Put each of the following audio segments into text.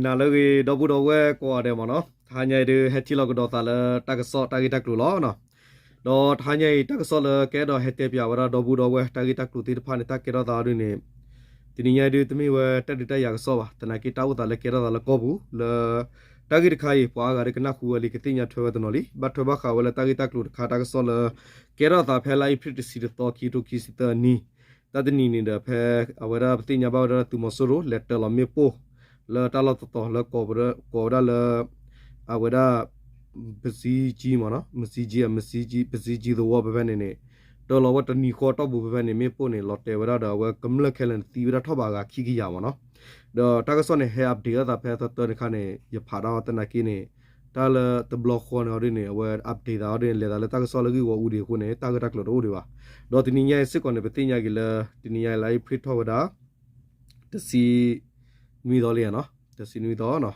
နၤလၢအဂ့ၤ ဒီပုၢ်ဒီဝဲၢ်ကိးဂၤဒဲးမ့ၢ်နီၤ, တဟါညါအံၤဒုး ဟဲထံၣ်လိာ်ကဒီးသးလၢတၢ်ကစီၣ်တၢ်ဂ့ၢ်တၢ်ကျိၤလီၤ. ဒီးတဟါညါအံၤ တၢ်ကစီၣ်လၢကအဲၣ်ဒိးဟဲတဲပၠးဝဲဒၣ်ဒီပုၢ်ဒီဝဲၢ်တၢ်ဂ့ၢ်တၢ်ကျိၤသ့ၣ်တဖၣ်န့ၣ် တၢ်ကဲထီၣ်သးအီၤဒုးန့ၣ် တနံၤညါအံၤဒုး တမ့ၢ်ဝဲတၢ်ဒုးတၢ်ယၤကစီၣ်ဘၣ်. သနာ်က့တၢ်အိၣ်သးလၢကဲထီၣ်သးလၢကီၢ်ပူၤ လၢတၢ်ဂ့ၢ်တခါအံၤ ပှၤအါဂၤဒုးကနၣ်ဃုဝဲလံ ကသ့ၣ်ညါထွဲဝဲတနီၤလံ. ဘၣ်ထွဲဘၣ်ဃးဝဲလၢတၢ်ဂ့ၢ်တၢ်ကျိၤတခါ တၢ်ကစီၣ်လၢ ကဲထီၣ်သးဖဲလါအ့ဖြ့ၣ်တဆံတသီ ခံကထိခံဆံသၢနံၣ် တၢ်တနံၤန့ၣ်ဒီး ဖဲအဝဲဒၣ်ပသ့ၣ်ညါဘၣ်ဝဲဒၣ်သုးမီၤစိရိၤ လဲၤတၢၤလီၤမ့ၣ်ပိၢ် လၢတၢ်လီၢ်တတီၤလၢ ကိးဝဲဒၣ်လၢ အဝဲဒၣ် ပစံကၠံမ့ၢ်နီၤ, ပစံကၠံ ပစံကၠံသဝီဖဲဖဲန့ၣ်န့ၣ် တၢၤလီၤဝဲတနံၤဃီအတီၢ်ပူၤဖဲဖဲန့ၣ် မ့ၣ်ပိၢ်န့ၣ် လီၤတဲာ်ဝဲဒၣ်ဒီး အဝဲကမျၢၢ်ခဲလၢာ်န့ၣ် သံဝဲဒၣ်ထီၣ်ဘးအဂၤခံကယၤမ့ၢ်နီၤ. ဒီးတၢ်ကစီၣ်န့ၣ် ဟဲ update အသးဖဲသၢတၢ်တခါန့ၣ် ယဖးဒၣ်သနာ်က့န့ၣ် တၢ်လၢတဘျီဃီန့ၣ်အီၤဒ်န့ၣ် အဝဲ update သးအီၤဒ်န့ၣ် လဲၤသးလၢတၢ်ကစီၣ်လၢဂ့ၢ်ဝီအူဒံးအဃိန့ၣ် တၢ်ဂ့ၢ်တၢ်ကျိၤတအိၣ်ဒံးဘၣ်. ဒီးတနံၤညါအံၤစ့ၢ်ကီးန့ၣ် ပသ့ၣ်ညါက့ၤလၢ တနံၤညါအံၤလါအ့ဖြ့ၣ်ထီၣ်ဝဲဒၣ် တဆံနွံသီလံနီၤ, တဆံနွံသီနီၤ.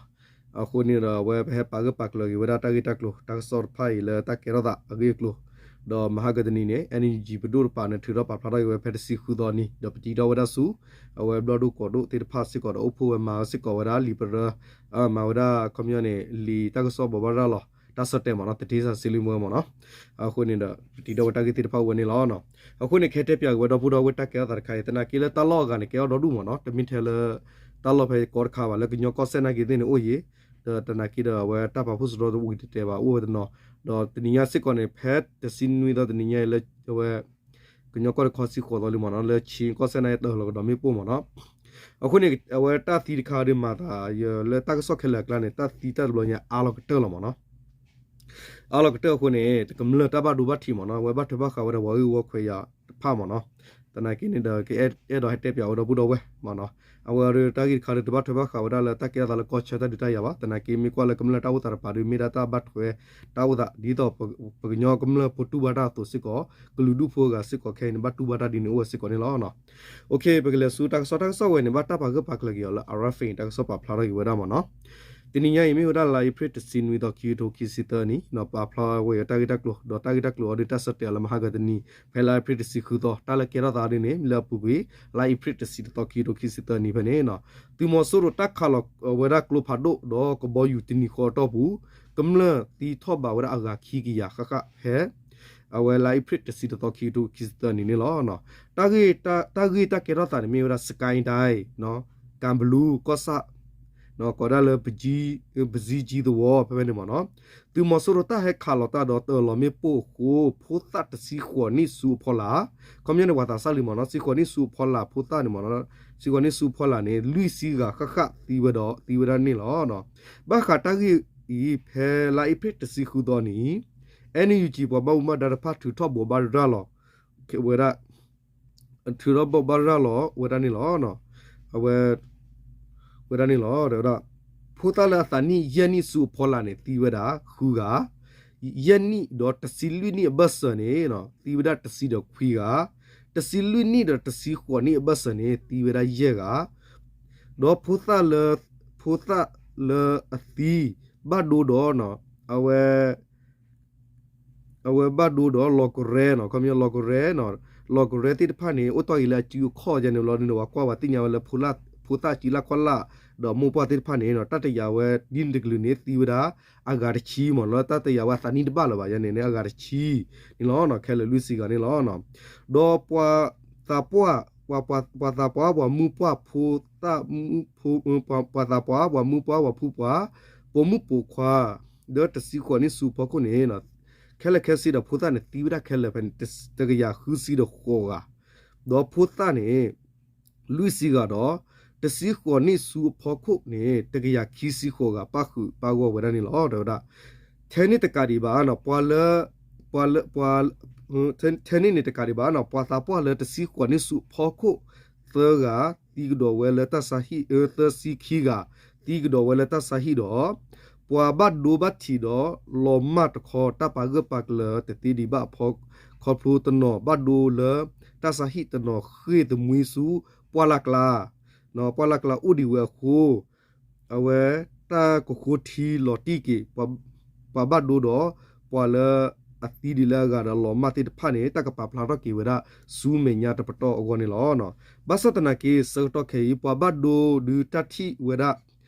အဃိန့ၣ်ဒီး အဝဲပဟဲပာ်ဂၢၢ်ပာ်ကျၢၤက့ၤဝဲဒၣ်တၢ်ဂ့ၢ်တၢ်ကျိၤ တၢ်ကစီၣ်တဖၣ်အံၤလၢတၢ်ကဲထီၣ်သးအဂ့ၢ်အကျိၤ, ဒီးမဟါကတနံၤန့ၣ် NUG ပဒိၣ်တပၤန့ၣ် ထုးထီၣ်ပာ်ဖျါထီၣ်က့ၤဝဲဖဲတဆံဃုသီနံၤ ဒီးပတံထီၣ်ဝဲဒၣ်ဆူ အဝဲဘျီၣ်ဒိၣ်ကီးဒိၣ်သ့ၣ်တဖၣ်စ့ၢ်ကီးဒီး အိၣ်ဖှိၣ်ဝဲမၤဝဲစ့ၢ်ကီးဝဲဒၣ်လံာ်ပရၢ မၤဝဲဒၣ်ခီပညီန့ၣ် လံာ်တၢ်ကစီၣ်ဘိးဘၣ်ရၤလီၤ တၢ်ဆၢတဲာ်မ့ၢ်နီၤ သတင်းစာရှင်းလင်းပွဲမ့ၢ်နီၤ. အဃိန့ၣ်ဒီး ပတံထီၣ်ဝဲတၢ်ဂ့ၢ်သ့ၣ်တဖၣ်ဝဲန့ၣ်လီၤ. အဃိန့ၣ် ကဟဲတဲပၠးက့ၤဝဲဒီပုၢ်ဒီဝဲၢ်တၢ်ကဲထီၣ်သးတခါအံၤ သနာ်က့လၢတၢ်လီၢ်အဂၤန့ၣ် ကဲထီၣ်ဒီဒူၣ်မ့ၢ်နီၤ တမ့ၢ်ထဲလၢ တၢ်လီၢ်ဖဲကီတခါဘၣ် လၢကညီကီၢ်စဲၣ်နာ်က့သ့ၣ်န့ၣ်အိၣ်ယံၤ, ဒီးသနာ်က့ဒီးအဝဲတၢ်ပာ်ဖှိၣ်စရီတဝံၤတတဲာ်ဘၣ် အိၣ်ဝဲတနီၤ, ဒီးတနံၤညါစ့ၢ်ကီးန့ၣ် ဖဲတဆံနွံသီတနံၤညါအံၤလၢ အဝဲ ကညီကီၢ်တခီစံဃိးသီလံမ့ၢ်နီၤ လၢခၠ့ၣ်ကီၢ်စဲၣ်နာ်က့တၢၤလီၤကဒီးမ့ၣ်ပိၢ်မ့ၢ်နီၤ. အဃိန့ၣ် အဝဲတၢ်သံတခါဒုးမၤသး လၢတၢ်ကစီၣ်ခဲလၢာ်အကျါန့ၣ် တၢ်သံတၢ်တဘျီညါအါလီၤကတၢၢ်လီၤမ့ၢ်နီၤ. အါလီၤကတၢၢ်အဃိန့ၣ် တကမျၢၢ်တၢ်ဘၣ်ဒိဘၣ်ထံးမ့ၢ်နီၤ အဝဲဘၣ်ထွဲဘၣ်ဃးဝဲဒၣ်ပှၤဂ့ၢ်ဝီခွဲးယာ်တဖၣ်မ့ၢ်နီၤ. သနာ်က့န့ၣ်ဒီး ကအဲၣ်ဒိးဟဲတဲပၠးဝဲဒီပုၢ်ဒီဝဲၢ်မ့ၢ်နီၤ. အဝဲဒၣ်တၢ်ဂ့ၢ်တခါဒုးတဘၣ်ထွဲဘၣ်ဃးဝဲဒၣ်လၢတၢ်ကဲထီၣ်သးလၢကီၢ်ဆၢတၢ်ဒုးတၢ်ယၤဘၣ်. သနာ်က့မ့ၢ်ကွၢ်လၢကမျၢၢ်တၢ်အိၣ်သးတပၤဒုး မ့ၢ်ဒၣ်တၢ်ဘၣ်ထွဲတၢ်အိၣ်သး ဒ်သိးပကညီကမျၢၢ်ဖိတူၢ်ဘၣ်တၢ်အသိးစ့ၢ်ကီး ကလုာ်ဒူၣ်ဖိအဂၤစ့ၢ်ကီးခဲအံၤန့ၣ် ဘၣ်တူၢ်ဘၣ်တၢ်ဒ်န့ၣ်အိၣ်ဝဲစ့ၢ်ကီးန့ၣ်လီၤ. ပကလဲၤဆူတၢ်ကစီၣ် တၢ်ကစီၣ်ဝဲန့ၣ် ဘၣ်တၢ်ပာ်ဂၢၢ်ပာ်ကျၢၤက့ၤအီၤလၢ RFA တၢ်ကစီၣ်ပာ်ဖျါထီၣ်က့ၤဝဲဒၣ်မ့ၢ်နီၤ. တနံၤညါအံၤမ့ၢ်ဝဲဒၣ်လါအ့ဖြ့ၣ်တဆံနွံသီ ခံကထိခံဆံသၢနံၣ် ပာ်ဖျါဝဲအတၢ်ဂ့ၢ်တၢ်ကျိၤ ဒီးတၢ်ဂ့ၢ်တၢ်ကျိၤအီၤဒုးတၢ်ဆၢတဲာ်အီၤလၢမဟါကတနံၤ ဖဲလါအ့ဖြ့ၣ်တဆံဃုသီ တၢ်လၢကဲထီၣ်သးဒ်န့ၣ် လၢအပူၤကွံာ် လါအ့ဖြ့ၣ်တဆံတသီ ခံကထိခံဆံသၢနံၣ်ဖဲန့ၣ် သုးမီၤစိရိၤတၢ်ခးလီၤဝဲဒၣ်ကျိဖးဒိၣ်ဒီးကဘီယူၤတနံၤဃီအတီၢ်ပူၤ ကမျၢၢ်သံထီၣ်ဘးဝဲဒၣ်အဂၤခံကယၤဃၣ်ဃၣ်ဖဲ အဝဲလါအ့ဖြ့ၣ်တဆံတသီ ခံကထိခံဆံသၢနံၣ်န့ၣ်လီၤ. တၢ်ဂ့ၢ်တၢ်ကဲထီၣ်သးန့ၣ်မ့ၢ်ဝဲဒၣ် စကဲဒၣ် ကၣ်ဘလူး ကီၢ်ဆၣ် ကိးဒၣ်လၢ ပစံကၠံသဝီဖဲဖဲန့ၣ်မ့ၢ်နီၤ. သုးမီၤစိရိၤတၢ်ဟဲခးလီၤတၢ်ဒီးတၢၤလီၤမ့ၣ်ပိၢ်အဃိ ဖိသၣ်တဆံဃိးနံၣ်ဆူအဖီလာ်, ခီပညီန့ၣ် ပှၤသးစၢ်လံမ့ၢ်နီၤ, တဆံဃိးနံၣ်ဆူအဖီလာ်ဖိသၣ်န့ၣ်မ့ၢ်နီၤ, တဆံဃိးနံၣ်ဆူအဖီလာ်န့ၣ် လွံၢ်ဆံဂၤဃၣ်ဃၣ်သံဝဲဒီးသံဝဲဒၣ်န့ၣ်လီၤ. ဘၣ်ဃးတၢ်ဂ့ၢ်အံၤ ဖဲလါအ့ဖြ့ၣ်တဆံဃုသီန့ၣ် NUG ပှၤဘၣ်မူဘၣ်ဒါတဖၣ်ထုးထီၣ်ဘိးဘၣ်ရၤလီၤဝဲဒၣ် ထုးထီၣ်ဘိးဘၣ်ရၤလီၤဝဲဒၣ်န့ၣ်လီၤ. အဝဲ ဝဲဒၣ်န့ၣ်လီၤ. တဲဝဲဒၣ် ဖိသၣ်လၢအသးနံၣ်ယဲၢ်နံၣ်ဆူအဖီလာ်န့ၣ် သံဝဲဒၣ်ဃုဂၤ, ယဲၢ်နံၣ်ဒီးတဆံလွံၢ်နံၣ်အဘၢၣ်စၢၤန့ၣ် သံဝဲဒၣ်တဆံဒီးခွံဂၤ, တဆံလွံၢ်နံၣ်ဒီးတဆံဃိးနံၣ်အဘၢၣ်စၢၤန့ၣ် သံဝဲဒၣ်ယဲၢ်ဂၤ, ဒီးဖိသၣ်လၢ ဖိသၣ်လၢအသံ ဘၣ်ဒိဒီး အဝဲ အဝဲဘၣ်ဒိဒီးလီၤကရဲနီၤ, ခီပညီလီၤကရဲနီၤ, လီၤကရဲသ့ၣ်တဖၣ်န့ၣ် အိၣ်တီၢ်အံၤလၢအစုအခီၣ်ယဲန့ၣ်လီၤ. ဒ်န့ၣ် ပှၤကွၢ်ပှၤသ့ၣ်ညါဝဲလၢ ဖိသၣ်စုလၢခီၣ်လာ် ဒီးမိၢ်ပှၢ်သ့ၣ်တဖၣ်န့ၣ် တၢ်တယာ်ဝဲဒ်န့ၣ်တကလုာ်န့ၣ် သံဝဲဒၣ်အဂၤတဆံမ့ၢ်နီၤ, တၢ်တယာ်ဝဲအသးနံၣ်တဘၣ်လၢၤဘၣ်ယဲန့ၣ်န့ၣ် အဂၤတဆံန့ၣ်လီၤ. ခဲလၢာ်လွံၢ်ဆံဂၤန့ၣ်လီၤ. ဒီးပှၤသးပှၢ် ပှၤသးပှၢ် ပှၤမုၢ်ပှၢ်ဖိသၣ် ပှၤသးပှၢ် ပှၤမုၢ်ပှၢ် ပှၤဖိပှၤ ပိာ်မုၣ်ပိာ်ခွါ ဒီးတဆံဃိးနံၣ်ဆူအဖီခိၣ်န့ၣ် ခဲလၢာ်ခဲဆ့ဒီးဖိသၣ်န့ၣ် သံဝဲဒၣ်ခဲလၢာ်ဖဲန့ၣ် တကယၤဃုဆံဒီးဃိးဂၤ, ဒီးဖိသၣ်န့ၣ် လွံၢ်ဆံဂၤဒီး တဆံဃိးနံၣ်ဆူအဖီခိၣ်န့ၣ် တကယၤခံဆံဃိးဂၤ ပၣ်ဃုာ်ပၣ်ဂီၢ်ဝဲဒၣ်န့ၣ်လီၤ. တဲဝဲဒၣ် ထဲန့ၣ်တကးဒံးဘၣ် ပှၤလၢ ပှၤ ထဲန့ၣ်န့ၣ်တကးဒံးဘၣ် ပှၤသးပှၢ်လၢတဆံဃိးနံၣ်ဆူအဖီခိၣ် သၢဂၤ သံကဒီးဝဲလၢတၢ်ဆါဟံၣ် သၢဆံခံဂၤ သံကဒီးဝဲလၢတၢ်ဆါဟံၣ်ဒီး ပှၤဘၣ်ဒိဘၣ်ထံးဒီးလီၤမၢ်တခီ တၢ်ပာ်ဂၢၢ်ပာ်ကျၢၤတသ့ဒံးဘၣ်အဖီ ခီဖျိတနီၤဘၣ်ဒိလၢတၢ်ဆါဟံၣ်တနီၤဃ့ၢ်သမံသးဆူ ပှၢ်လၢ်ကျါ ပှၢ်လၢ်ကျါအိၣ်ဒံးဝဲအဃိ အဝဲတၢ်ကဃိထံလီၤတံၢ်က့ၤ ပှၤဘၣ်ဒိဒီး ပှၤလၢအသံဒံးလၢအဂၤဒီးလီၤမၢ်သ့ၣ်တဖၣ်န့ၣ် တၢ်ကပာ်ဖျါထီၣ်က့ၤဝဲဒၣ်ဆူမဲာ်ညါတပတီၢ်အဂီၢ်န့ၣ်လီၤ. ဘၣ်ဆၣ်သနာ်က့ ဆၢကတီၢ်ခဲအံၤ ပှၤဘၣ်ဒိဒုးတၢ်ထံၣ်ဝဲဒၣ်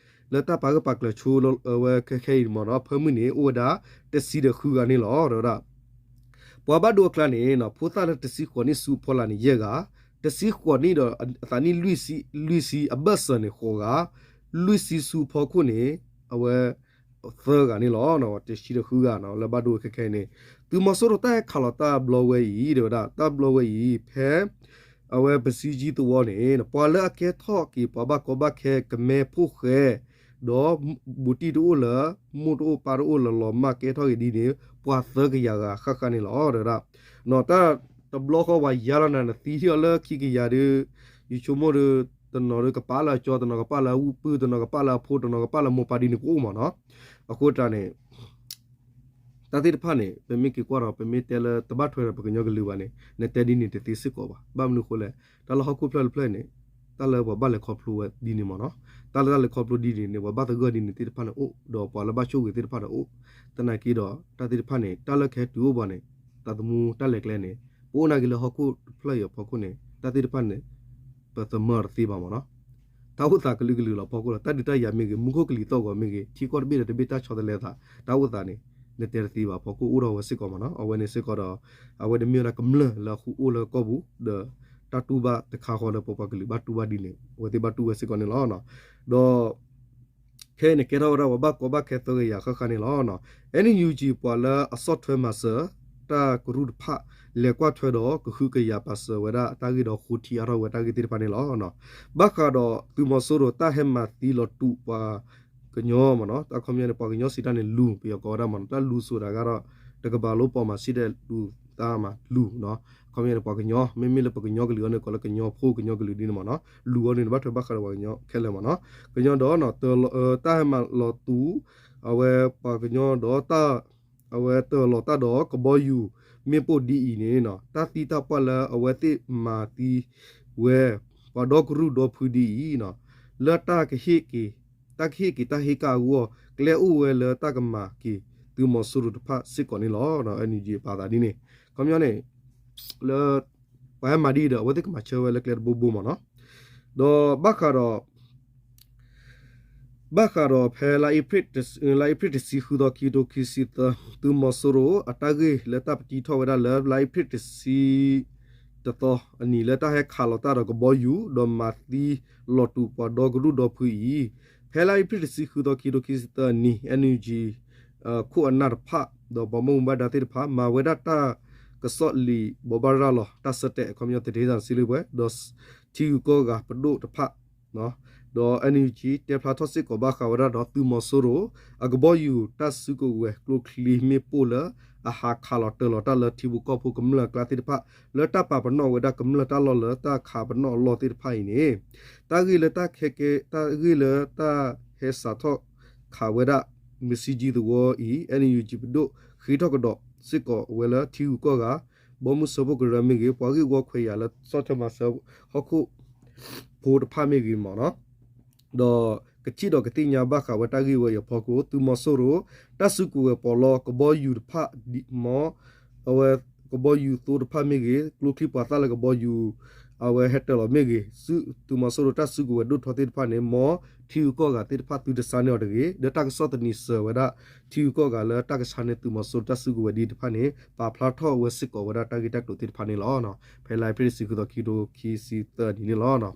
လၢတၢ်ပာ်ဂၢၢ်ပာ်ကျၢၤဆိလၢအဝဲခဲခဲအံၤမ့ၢ်နီၤ ဖၢမုၢ်န့ၣ် အိၣ်ဝဲဒၣ်တဆံဒီးဃုဂၤန့ၣ်လီၤ တဲဝဲဒၣ်. ပှၤဘၣ်ဒိအကျါန့ၣ် ဖိသၣ်လၢတဆံဃိးနံၣ်ဆူအဖီလာ်န့ၣ် ယဲၢ်ဂၤ, တဆံဃိးနံၣ်ဒီးအသးနံၣ်လွံၢ်ဆံအဘၢၣ်စၢၤန့ၣ် ဃိးဂၤ, လွံၢ်ဆံဆူအဖီခိၣ်န့ၣ် အဝဲ သၢဂၤန့ၣ်လီၤ. တဆံဒီးဃုဂၤနီၤ လၢဘၣ်ဒိခဲခဲအံၤန့ၣ် သုးမီၤစိရိၤတၢ်ဟဲခးလီၤတၢ်ဘျီဝဲအံၤ တဲဝဲဒၣ် တၢ်ဘျီဝဲအံၤ ဖဲ အဝဲပစံကၠံသဝီန့ၣ် ပှၤလၢအကဲထီၣ်က့ၤပှၤဘၣ်ကီဘၣ်ခဲကမဲဖိဃဲ ဒီးဘူးတံၢ်တအိၣ်လၢ မိၢ်တအိၣ်ပၢ်တအိၣ်လၢလီၤမၢ်ကဲထီၣ်က့ၤဒ်န့ၣ် ပှၤသၢကယၤဂၤဃၣ်ဃၣ်န့ၣ်လီၤ တဲဝဲဒၣ်. တၢ်တဘျီဃီပှၤယါလီၤနၤ နသံထံၣ်အီၤလၢခံကယၤဒီး ယဆိကမိၣ်ဒီး တနီၤဒီးကပာ်လၢအကၠီ တနီၤကပာ်လၢအဝုၢ်ပုၢ် တနီၤကပာ်လၢအဖိ တနီၤကပာ်လၢအမိၢ်ပၢ်ဒ်န့ၣ်ကအိၣ်မ့ၢ်နီၤ. အဃိတၢ်န့ၣ် တၢ်သ့ၣ်တဖၣ်န့ၣ် ပမ့ၢ်က့ၤကွၢ်ဒီး ပမ့ၢ်တဲလၢတဘၣ်ထွဲဒီးပကညီကလုာ်ဘၣ်န့ၣ် နတဲဒ်န့ၣ်တသ့စ့ၢ်ကီးဘၣ်. ဘၣ်မနုၤအဃိလဲၣ် တၢ်လၢဟီၣ်ခိၣ်ဖျၢၣ်တဖျၢၣ်န့ၣ် တၢ်လၢပှၤဘၣ်လဲၤခီဖျိဝဲဒ်န့ၣ်မ့ၢ်နီၤ. တၢ်လၢတၢ်လဲၤခီဖျိဒ်န့ၣ်န့ၣ် ပှၤဘၣ်သဂၢၢ်ဒ်န့ၣ်သ့ၣ်တဖၣ်န့ၣ်အိၣ် ဒီးပှၤလၢဘၣ်ဆိၣ်ဂ့ၤသ့ၣ်တဖၣ်န့ၣ်အိၣ်. သနာ်က့ဒီး တၢ်သ့ၣ်တဖၣ်န့ၣ် တၢ်လၢကဟဲတုၤအိၣ်ပှၤန့ၣ် သးသမူတၢ်လဲၤကျဲန့ၣ် ပအိၣ်နာ်က့ၤလၢဟီၣ်ခိၣ်တဖျၢၣ်အံၤအဖီခိၣ်န့ၣ် တၢ်သ့ၣ်တဖၣ်န့ၣ် ပသမၢတသ့ဘၣ်မ့ၢ်နီၤ. တၢ်အိၣ်သးကလုာ်ကလုာ်လီၤဖီခိၣ်လီၤ. တၢ်ဒုးတၢ်ယၤမ့ၢ်ဂ့ၤ မူခိၣ်ကလံၤသီၣ်ဂီၤမ့ၢ်ဂ့ၤ ထံကီၢ်တဘ့ၣ်ဒီးတဘ့ၣ်တၢ်ဆီတလဲသး တၢ်အိၣ်သးန့ၣ် နတဲတသ့ဘၣ်ဖီခိၣ်အိၣ်ထီၣ်ဝဲစ့ၢ်ကီးမ့ၢ်နီၤ. အဝဲန့ၣ်စ့ၢ်ကီးဒီး အဝဲန့ၣ်မ့ၢ်ဝဲဒၣ်ကမျၢၢ်လၢအဃုအိၣ်လၢကီၢ်ပူၤ ဒီးတၢ်တူၢ်ဘၣ်တခါဃီလၢပပှၤကလုာ်ဘၣ်တူၢ်ဘၣ်ဒ်န့ၣ် အဝဲသ့ၣ်ဘၣ်တူၢ်ဝဲစ့ၢ်ကီးန့ၣ်လီၤ. ဒီး ခဲအံၤန့ၣ်ကဲထီၣ်ဝဲဒၣ်ပှၤဘၣ်ကီဘၣ်ခဲသၢကယၤဃၣ်ဃၣ်န့ၣ်လီၤ. အ့ၣ်ယူၣ်ကၠံၣ် ပှၤလၢအဆီၣ်ထွဲမၤစၢၤ တၢ်ကရူၢ်တဖၣ် လဲၤကွၢ်ထွဲဒီးကဟုကယာ်ပာ်စၢၤဝဲဒၣ်တၢ်ဂ့ၢ်ဒီးဃိထံအါထီၣ်ဝဲတၢ်ဂ့ၢ်သ့ၣ်တဖၣ်န့ၣ်လီၤ. ဘၣ်ဃးဒီးသုးမီၤစိရိၤတၢ်ဟဲမၤသံလီၤတူာ်ပှၤကညီမ့ၢ်နီၤ တၢ်ခီပညီန့ၣ် ပှၤကညီစံးတၢ်န့ၣ်လူၤ ပယီၤကိးဝဲဒၣ်မ့ၢ်နီၤ တၢ်လူၤစိၤတဂၤဒီး တကဘၣ်လိပီၣ်မး စံးတၢ်လူၤသးမးလူၤနီၤ ခီပညီန့ၣ် ပှၤကညီ မ့မ့ၢ်လၢပကညီကလုာ်အီၤန့ၣ် ကိးလၢကညီဖိကညီကလုာ်ဒ်န့ၣ်မ့ၢ်နီၤ လူၤအီၤန့ၣ် ဘၣ်ထွဲဘၣ်ဃးဒီးပှၤကညီခဲလၢာ်မ့ၢ်နီၤ ကညီဒီး တၢ်ဟဲမၤလီၤတူာ် အဝဲပှၤကညီဒီး အဝဲတၢ်လီၤတၢ်ဒီးကဘီယူၤမ့ၣ်ပိၢ်ဒ်အံၤန့ၣ် တၢ်သံတၢ်ပှၢ်လၢအဝဲသ့ၣ်မၤသံဝဲ ပှၤဒီကရူၢ်ဒီဖုဒ်အံၤ လၢတၢ်ကဟ့ၣ်က့ၤ တၢ်ကဟ့ၣ်က့ၤတၢ်ဟ့ၣ်ကၣ်အဂီၢ် ကျဲအိၣ်ဝဲလၢတၢ်ကမၤက့ၤ သုးမီၤစိရိၤတဖၣ်စ့ၢ်ကီးန့ၣ်လီၤ. အ့ၣ်ယူၣ်ကၠံၣ် ပာ်သးဒ်န့ၣ် ခီပညီန့ၣ် လၢ ပှၤဟဲမၤဒ်အံၤဒီး အဝဲသ့ၣ်ကမၤဆၢဝဲလၢကျဲတဘိဘိမ့ၢ်နီၤ ဒီးဘၣ်ဃးဒီး ဘၣ်ဃးဒီးဖဲလါအ့ဖြ့ၣ်တဆံဃုသီ ခံကထိခံဆံသၢ သုးမီၤစိရိၤအတၢ်ဂ့ၢ်လၢတၢ်ပတံထီၣ်ဝဲဒၣ်လၢ လါအ့ဖြ့ၣ်တဆံတသီအနံၤ လၢတၢ်ဟဲခးလီၤတၢ်ဒီးကဘီယူၤ ဒီးမၤသံလီၤတူာ်ပှၤဒီကရူၢ်ဒီဖုအံၤ ဖဲလါအ့ဖြ့ၣ်တဆံဃုသီ ခံကထိခံဆံသၢအနံၤ အ့ၣ်ယူၣ်ကၠံၣ် ခိၣ်အနၢ်တဖၣ် ဒီးပှၤဘၣ်မူဘၣ်ဒါသ့ၣ်တဖၣ် မၤဝဲဒၣ်တၢ်ကစီၣ်လံာ်ဘိးဘၣ်ရၤလီၤ တၢ်ဆၢတဲာ် အခီပညီ သထ့စၣ်စံလ့ပှဲၤ ဒီးထံဂုၤကီၢ်ဂၤပဒိၣ်တဖၣ် ဒီး အ့ၣ်ယူၣ်ကၠံၣ် တဲဖျါထီၣ်စ့ၢ်ကီးဘၣ်ဃးဝဲဒၣ်ဒီးသုးမီၤစိရိၤ အကဘီယူၤတၢ်စုကဝဲၤကျိချံမ့ၣ်ပိၢ်လၢအဟးခးလီၤတၢၤလီၤတၢ်လၢထံဖိကီၢ်ဖိကမျၢၢ်အကျါသ့ၣ်တဖၣ် လၢတၢ်ပာ်ပနီၣ်ဝဲဒၣ်ကမျၢၢ်တၢ်လီၢ်လၢတၢ်ခးပနီၣ်အလီၢ်သ့ၣ်တဖၣ်အံၤန့ၣ် တၢ်ဂ့ၢ်လၢတၢ်ခဲကဲ တၢ်ဂ့ၢ်လၢတၢ်ဟဲစးထီၣ်ခးဝဲဒၣ် မစံကၠံၣ်သဝီအံၤ အ့ၣ်ယူၣ်ကၠံၣ် ပဒိၣ်ဃ့ထီၣ်ကဒီးစ့ၢ်ကီးဝဲလၢထံဂုၤကီၢ်ဂၤ ဘီမုၢ်စၢဖှိၣ်ကရၢမ့ၢ်ဂ့ၤ ပှၤဂ့ၢ်ဝီခွဲးယာ်လၢဆီၣ်ထွဲမၤစၢၤဟီၣ်ခိၣ်ဖိတဖၣ်မ့ၢ်ဂ့ၤမ့ၢ်နီၤ ဒီးကထံၣ်ဒီးကသ့ၣ်ညါဘၣ်ဃးဝဲတၢ်ဂ့ၢ်ဝဲအံၤအဖီခိၣ် သုးမီၤစိရိၤ တၢ်စုကဝဲၤပီးလီကဘီယူၤတဖၣ်ဒ်မ့ၢ် အဝဲကဘီယူၤသိတဖၣ်မ့ၢ်ဂ့ၤ ကျိချံပှၤသၣ်လၢကဘီယူၤ အဝဲဟဲတၢၤလီၤမ့ၢ်ဂ့ၤ သုးမီၤစိရိၤတၢ်စုကဝဲၤဒိၣ်ထီသ့ၣ်တဖၣ်န့ၣ် မ်ထံဂုၤကီၢ်ဂၤသ့ၣ်တဖၣ်သုတဆါန့ၢ်အီၤတဂ့ၤ ဒီးတၢ်ကစီၣ်သနံးစၢၤဝဲဒၣ် ထံဂုၤကီၢ်ဂၤလၢတၢ်ကဆါန့ၢ်သုးမီၤစိရိၤတၢ်စုကဝဲၤဒ်တဖၣ်န့ၣ် ပာ်ဖျါထီၣ်ဝဲစ့ၢ်ကီးဝဲဒၣ်တၢ်ဂ့ၢ်တၢ်ကျိၤသ့ၣ်တဖၣ်န့ၣ်လီၤ. ဖဲလါအ့ဖြ့ၣ်တဆံဃုသီ ခံကထိခံဆံသၢနံၤန့ၣ်လီၤ.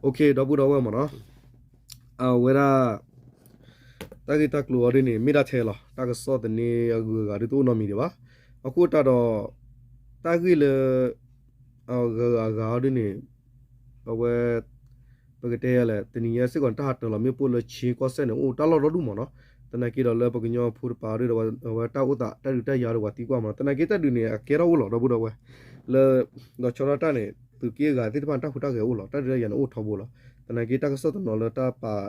အိၣ်ခ့ ဒီပုၢ်ဒီဝဲၢ်မ့ၢ်နီၤ အဝဲဒၣ် တၢ်ဂ့ၢ်တၢ်ကျိၤအီၤဒ်န့ၣ် မ့ၢ်ဒၣ်ထဲလီၤ တၢ်ကစီၣ်သန့အဂုၤအဂၤဒ်တအိၣ်နီတမံၤဒံးဘၣ်. အဃိသတးဒီး တၢ်ဂ့ၢ်လၢ အဂၤအဂၤအီၤဒ်န့ၣ် အဝဲ ပကတဲယၤလဲၣ် တနံၤညါစ့ၢ်ကီးန့ၣ် တၢ်ဟးတၢၤလီၤမ့ၣ်ပိၢ်လၢ ခၠ့ကီၢ်စဲၣ်န့ၣ် အိၣ်တၢ်လီၢ်ဒီဒူၣ်မ့ၢ်နီၤ. သနာ်က့ဒီးလၢပကညီဖိတပၤဒီး အဝဲတၢ်အိၣ်သး တၢ်ဒုးတၢ်ယၤဒီးပှၤသံကွၢ်မ့ၢ်နီၤ. သနာ်က့တၢ်ဒုးန့ၣ် အကဲထီၣ်အိၣ်လီၤ ဒီပုၢ်ဒီဝဲၢ် လၢ ဒီးဆီဒၣ်တၢ်န့ၣ် သုးက့အဂၤသ့ၣ်တဖၣ်န့ၣ် တၢ်ဟူးတၢ်ဂဲၤအိၣ်လီၤ. တၢ်ဒုးတၢ်ယၤန့ၣ်အိၣ်ထီဘိလီၤ. သနာ်က့တၢ်ကစီၣ်တနီၤလၢတၢ်ပာ်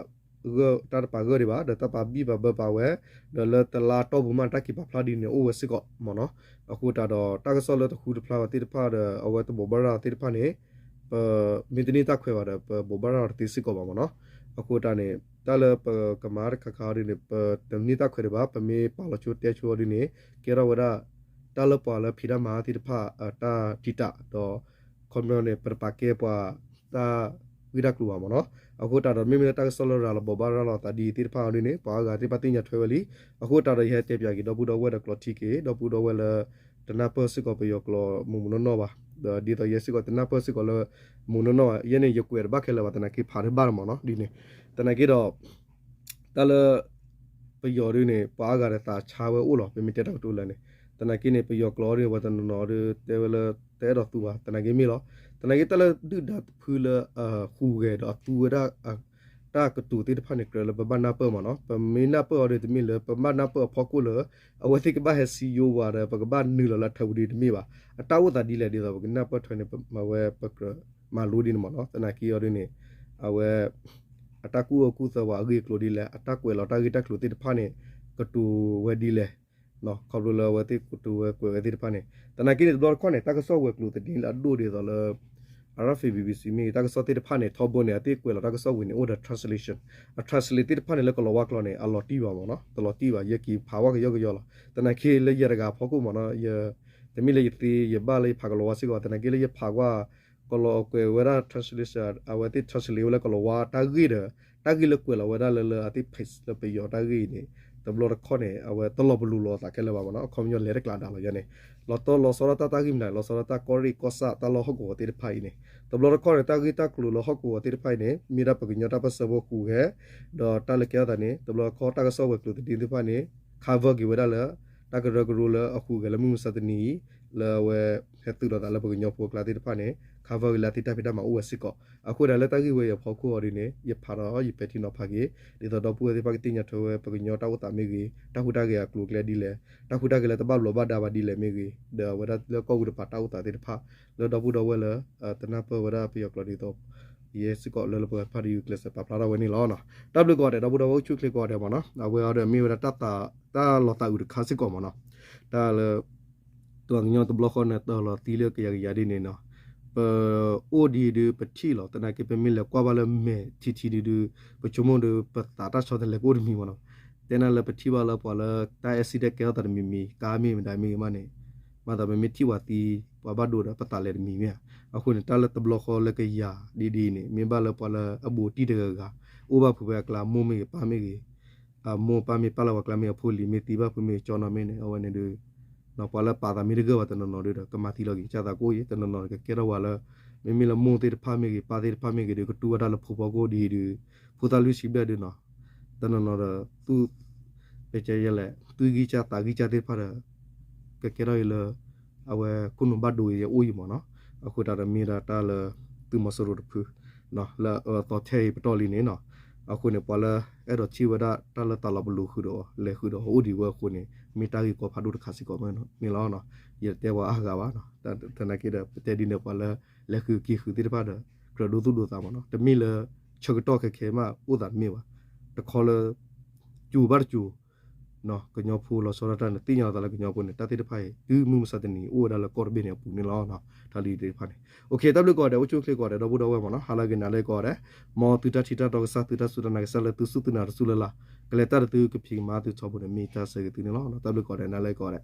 တၢ်တပာ်ဂၢၢ်ဒံးဘၣ် ဒီးတၢ်ပာ်ဘံၣ်ပာ်ဘၢပာ်ဝဲ ဒီးလၢတလါတီၢ်ပူၤမးတၢ်က့ၤပာ်ဖျါဒ်န့ၣ်အိၣ်ဝဲစ့ၢ်ကီးမ့ၢ်နီၤ. အဃိသတးဒီး တၢ်ကစီၣ်လၢတဃုတဖျါဝဲသ့ၣ်တဖၣ်ဒီး အဝဲတဘိးဘၣ်ရၤသ့ၣ်တဖၣ်န့ၣ် ပမ့ၢ်တန့ၢ်တၢ်ခွဲးဘၣ်ဒီး ပဘိးဘၣ်ရၤတသ့စ့ၢ်ကီးဘၣ်မ့ၢ်နီၤ. အဃိသတးန့ၣ် တၢ်လၢပကမၤတခါခါအီၤဒ်န့ၣ် ပတန့ၢ်တၢ်ခွဲးဒံးဘၣ် ပမ့ၢ်ပာ်လီၤဆိတဲဆိအီၤဒ်န့ၣ် ကဲထီၣ်ဝဲဒၣ် တၢ်လၢပှၤလၢဖံးတၢ်မၤတၢ်သ့ၣ်တဖၣ် တၢ်တံာ်တာ်ဒီး ခီပညီန့ၣ် ပတပာ်ကဲပှၤ တၢ် တၢ်ဂ့ၢ်တၢ်ကျိၤဘၣ်မ့ၢ်နီၤ. အဃိသတးဒီး မ့မ့ၢ်လၢတၢ်ကစီၣ်လၢရၤလီၤဘိးဘၣ်ရၤလီၤသးဒ်အံၤသ့ၣ်တဖၣ်အီၤဒ်န့ၣ် ပှၤအါဂၤသ့ၣ်တဖၣ်သ့ၣ်ညါထွဲဝဲလံ. အဃိသတးဒီး ယဟဲတဲပၠးက့ၤ ဒီပုၢ်ဒီဝဲၢ်ဒီးကျိးထံက့ၤ ဒီပုၢ်ဒီဝဲၢ်လၢ တနၢ်ပၢၢ်စ့ၢ်ကီးပယီၤကျိာ်မုၢ်မုၢ်နီၢ်နီၢ်ဘၣ်, ဒီးဒ်သိးယဲစ့ၢ်ကီးတနၢ်ပၢၢ်စ့ၢ်ကီးလၢ မုၢ်နီၢ်နီၢ်ဘၣ်, ယဲန့ၣ် ယကွဲးတဘၣ်ခဲလၢာ်ဘၣ် သနာ်က့ဖးတဘၣ်လီၤမ့ၢ်နီၤ ဒ်န့ၣ်. သနာ်က့ဒီး တၢ်လၢ ပယီၤဒ်န့ၣ် ပှၤအါဂၤဒီးသးဆါဝဲအိၣ်လီၤ ပမ့ၢ်တဲတၢ်ကတိၤလၢာ်န့ၣ်. သနာ်က့န့ၣ် ပယီၤကျိာ်ဒ်န့ၣ် ပှၤတနီၤနီၤဒီး တဲဝဲလၢ တအဲၣ်ဒိးသူဘၣ် သနာ်က့မ့ၢ်လီၤ. သနာ်က့တၢ်လၢဒုၣ်ဒါတဖုလၢအဟူးဂဲၤဒီးအသူဝဲဒၣ် တၢ်ကတိၤသ့ၣ်တဖၣ်န့ၣ် ကြၢးလၢပဘၣ်နၢ်ပၢၢ်မ့ၢ်နီၤ. ပမ့ၢ်နၢ်ပၢၢ်အီၤဒီး တမ့ၢ်လၢပဘၣ်နၢ်ပၢၢ်အဖီခိၣ်လၢ အဝဲသ့ၣ်ကဘၣ်ဟဲစံယိဝၤဒီး ပကဘၣ်နုာ်လီၤလၢအထၢပူၤဒ်တမ့ၢ်ဘၣ်. အတၢ်အိၣ်သးဒ်လဲၣ်ဒ်သိး ပကနၢ်ပၢၢ်ထွဲန့ၣ် အဝဲပကြၢးမၤလိဒ်န့ၣ်မ့ၢ်နီၤ. သနာ်က့အီၤဒ်န့ၣ် အဝဲ အတၢ်ကူၣ်အၢကူၣ်သၢပှၤအဂ့ၢ်အကျိၤဒ်လဲၣ်, အတၢ်ကွဲးလီၤတၢ်ဂ့ၢ်တၢ်ကျိၤသ့ၣ်တဖၣ်န့ၣ် ကတိၤဝဲဒ်လဲၣ် ခီဖျိလၢအဝဲသ့ၣ်ကတိၤဝဲကွဲးဝဲသ့ၣ်တဖၣ်န့ၣ်. သနာ်က့န့ၣ် တဘျီတခီၣ်န့ၣ် တၢ်ကစီၣ်ဝဲၤကျိၤသဒ့လၢအဒိၣ်ဒ်သိးလၢ အရၣ်ဖ့း ဘံဘံစံ မ့ၢ်ဂ့ၤ တၢ်ကစီၣ်သ့ၣ်တဖၣ်န့ၣ် ထီဘိန့ၣ် အသ့ၣ်ကွဲးလီၤတၢ်ကစီၣ်ဝံၤန့ၣ် အိၣ်ဒီး translation, အ translate သ့ၣ်တဖၣ်န့ၣ် လၢကလီၤဝါကျိာ်န့ၣ် အလီၤတံၢ်ဘၣ်မ့ၢ်နီၤ, တလီၤတံၢ်ဘၣ်, ယက့ၤဖးဝဲကယီကယီလီၤ. သနာ်က့လၢယတဂၤအဖီခိၣ်မ့ၢ်နီၤ, တမ့ၢ်လၢယသ့ယဘၣ်လၢယဖးကလီၤဝါစ့ၢ်ကီး, သနာ်က့လၢယဖးကွၢ် ကလီၤကွဲးဝဲဒၣ် translation အဝဲသ့ၣ် translate ဝဲလၢကလီၤဝါတၢ်ဂ့ၢ်ဒီး တၢ်ဂ့ၢ်လၢကွဲးလီၤဝဲဒၣ်လၢ လၢအသ့ၣ် page လၢပယီၤတၢ်ဂ့ၢ်အံၤန့ၣ် တဘျီတခီၣ်န့ၣ် အဝဲတလီၤပလိာ်လိာ်အသးခဲလၢာ်ဘၣ်မ့ၢ်နီၤ, အခီပညီလဲၤတကျးဒါလီၤယဲန့ၣ်. လီၤတီလီၤဆီဒၣ်တၢ် တၢ်ဂ့ၢ်မနုၤလဲၣ်, လီၤဆီဒၣ်တၢ်ကီၢ်ရ့ၣ်ကီၢ်ဆၣ်တၢ်လီၢ်ဟီၣ်ကဝီၤသ့ၣ်တဖၣ်အံၤန့ၣ် တဘျီတခီၣ်န့ၣ် တၢ်ဂ့ၢ်တၢ်ကျိၤလၢဟီၣ်ကဝီၤသ့ၣ်တဖၣ်အံၤန့ၣ် မ့ၢ်ဒၣ်ပှၤကညီတၢ်ပၢၢ်ဆၢဖိဟူးဂဲၤ ဒီးတၢ်လၢကဲထီၣ်သးန့ၣ် တဘျီတခီၣ်တၢ်ကစီၣ်ဝဲၤကျိၤသဒ့သ့ၣ်တဖၣ်န့ၣ် cover က့ၤဝဲဒၣ်လၢ တၢ်ကရၢကရိလၢအဟူးဂဲၤလၢမုၢ်မဆါတနံၤအံၤ လၢအဝဲ ဟဲသုးလိာ်သးလၢပှၤကညီဖိအကျါသ့ၣ်တဖၣ်န့ၣ် cover က့ၤလၢအသ့ၣ်တၢ်ဖံးတၢ်မၤအိၣ်ဝဲစ့ၢ်ကီး. အဃိဒၣ်လၢတၢ်ဂ့ၢ်ဝဲအံၤအဖီခိၣ်အီၤဒ်န့ၣ် ယဖးဒီးယပဲာ်ထံနီၤဖးက့ၤ ဒ်သိးဒီပုၢ်ဝဲၢ်သ့ၣ်တဖၣ်ကသ့ၣ်ညါထွဲဝဲ ပှၤကညီတၢ်အိၣ်သးမ့ၢ်ဂ့ၤ, တၢ်ဟူးတၢ်ဂဲၤအကျိၤအကျဲဒ်လဲၣ်, တၢ်ဟူးတၢ်ဂဲၤလၢတဘၣ်ဘျီးဘၣ်ဒါဘၣ်ဒ်လဲၣ်မ့ၢ်ဂ့ၤ, ဒီးအဝဲဒၣ်လၢကီၢ်ပူၤတပၤတၢ်အိၣ်သးသ့ၣ်တဖၣ် လၢဒီပုၢ်ဒီဝဲၢ်လၢ တနၢ်ပၢၢ်ဝဲဒၣ်ပယီၤကျိာ်ဒ်သိး ယဲစ့ၢ်ကီးလၢလၢပှဲၤပှဲၤဖးဒိၣ် ကျဲးစၢးပာ်ဖျါထီၣ်ဝဲန့ၣ်လီၤ. တၢ်ဘျုးကိးဂၤဒဲး ဒီပုၢ်ဒီဝဲၢ်အိၣ်ဆူၣ်အိၣ်ချ့ကိးဂၤဒဲးမ့ၢ်နီၤ, အဝဲအီၤဒီးမ့ၢ်ဝဲဒၣ်တၢ်သး တၢ်လီၤသးအုးတခါစ့ၢ်ကီးမ့ၢ်နီၤ, တၢ်လၢ ပှၤကညီတဘျီဃီန့ၣ် တၢ်လီၤသံလၢကယၤကယၤဒ်န့ၣ်နီၤ, ပအိၣ်ဒံးဒုးပထံၣ်လီၤ, သနာ်က့ပမ့ၢ်လဲၤကွၢ်ဘၣ်လၢမဲာ်ထံထံဒုးဒုး ပဆိကမိၣ်ဒီးပသးတၢ်ဆီတလဲကအိၣ်တမံၤမ့ၢ်နီၤ, တဲနၤလၢပထံၣ်ဘၣ်လၢပှၤလၢတၢ် accident ကဲထီၣ်သးတမံၤမံၤ ကါမ့ၢ်မတၤမ့ၢ်ဂ့ၤမးန့ၣ်, မၤသးပမ့ၢ်ထံၣ်ပှၤသံ ပှၤဘၣ်ဒိဒီးပသးလဲၤတမံၤမ့ၢ်ဧါ. အဃိန့ၣ် တၢ်လၢတဘျီဃီလၢကယၤဒ်ဒ်အံၤန့ၣ် မ့ၢ်ဘၣ်လၢပှၤလၢအဘူးအတံၢ်တဂၤဂၤ အိၣ်ဘၣ်ဖုးဖဲအကျါ မိၢ်မ့ၢ်ဂ့ၤပၢ်မ့ၢ်ဂ့ၤ အမိၢ်ပၢ်မ့ၢ်ပၢ်လၢပှၤကျါမ့ၢ်အဖိလံၤမ့ၢ်သံဘၣ်ဖုးမ့ၢ်ကၠီနီၤမ့ၢ်န့ၣ် အဝဲန့ၣ်ဒုး ပှၤလၢပာ်သးမ့ၢ်တဂၢၢ်ဘၣ်တနီၤနီၤဒုးဒီး ကမၤသံလီၤက့ၤကစၢ်သးကအိၣ်အံၤ တနီၤနီၤကကဲထီၣ်ဝဲလၢ မ့မ့ၢ်လၢမိၢ်သ့ၣ်တဖၣ်မ့ၢ်ဂ့ၤ ပၢ်သ့ၣ်တဖၣ်မ့ၢ်ဂ့ၤဒုး ကတူၢ်ဝဲဒၣ်လၢဖိဖီခိၣ်ဒ်အံၤဒုး ဖိသၣ်လွံၢ်ဆံဘျဲၣ်ဒုးနီၤ တနီၤနီၤဒီး သူ ပကလဲၣ် သွံၣ်ဂံၢ်စၢ်သးဂံၢ်စၢ်သ့ၣ်တဖၣ်ဒီး ကကဲထီၣ်အံၤလၢ အဝဲခိၣ်နူာ်ဘၣ်ဒိအံၤအိၣ်အံၤမ့ၢ်နီၤ. အဃိသတးဒီးမ့ၢ်ဒၣ်တၢ်လၢ သုးမီၤစိရိၤတဖု လၢအအၢအသီထဲအံၤပတီၢ်လံန့ၣ်နီၤ. အဃိန့ၣ် ပှၤလၢအဲၣ်ဒိးထံၣ်ဝဲဒၣ်တၢ်လၢသးလီၤပလိာ်ဃုာ်ဒီး လဲၤဃုာ်ဒီးအိၣ်ဒံးဝဲအဃိန့ၣ် မ့ၢ်တၢ်ဂ့ၢ်ကီဖးဒိၣ်တခါစ့ၢ်ကီးန့ၣ်လီၤ. ယတတဲပှၤအါဂၤဘၣ်နီၤ. သနာ်က့ဒီး ပတဲဒ်န့ၣ် ပှၤလၢလဲၤဃုာ်က့ၤဃုာ်သ့ၣ်တဖၣ်ဒီး ကြၢးဒိသူၣ်ဒိသးမ့ၢ်နီၤ. တမ့ၢ်လၢ ဆၢကတီၢ်ခဲခဲမးအိၣ်သးတမ့ၢ်ဘၣ်. တခီလၢ စူၤဘၣ်တစူၤ ကညီဖိလီၤဆီဒၣ်တၢ်န့ၣ် သ့ၣ်ညါလီၤသးလၢကညီဖိန့ၣ် တၢ်သ့ၣ်တဖၣ်အံၤ တုၤမုၢ်မဆါတနံၤအံၤ အိၣ်ဝဲဒၣ်လၢကီၢ်တဘ့ၣ်န့ၣ်အပူၤန့ၣ်လီၤ. တၢ်လၢသ့ၣ်တဖၣ်န့ၣ် တၢ်ဘျုးကိးဂၤဒဲး အိၣ်ဆူၣ်အိၣ်ချ့ကိးဂၤဒဲး ဒီပုၢ်ဒီဝဲၢ်မ့ၢ်နီၤ. ဟါလၢအဂ့ၤ နၤလၢအဂ့ၤကိးဂၤဒဲး မ်သုတၢ်ထံၣ်တၢ်တီကစၢ် သုတၢ်စူၢ်တၢ်နာ်ကစၢ်လၢသုစူၢ်သုနာ်တစူၢ်လၢ်လၢ် ကလဲၤတၢ်ဒီးသုကဖံးကမၤသုထီဘိန့ၣ် မ့ၢ်တၢ်ဆၢဂ့ၤသုန့ၣ်လီၤ. တၢ်ဘျုးကိးဂၤဒဲး နၤလၢအဂ့ၤကိးဂၤဒဲး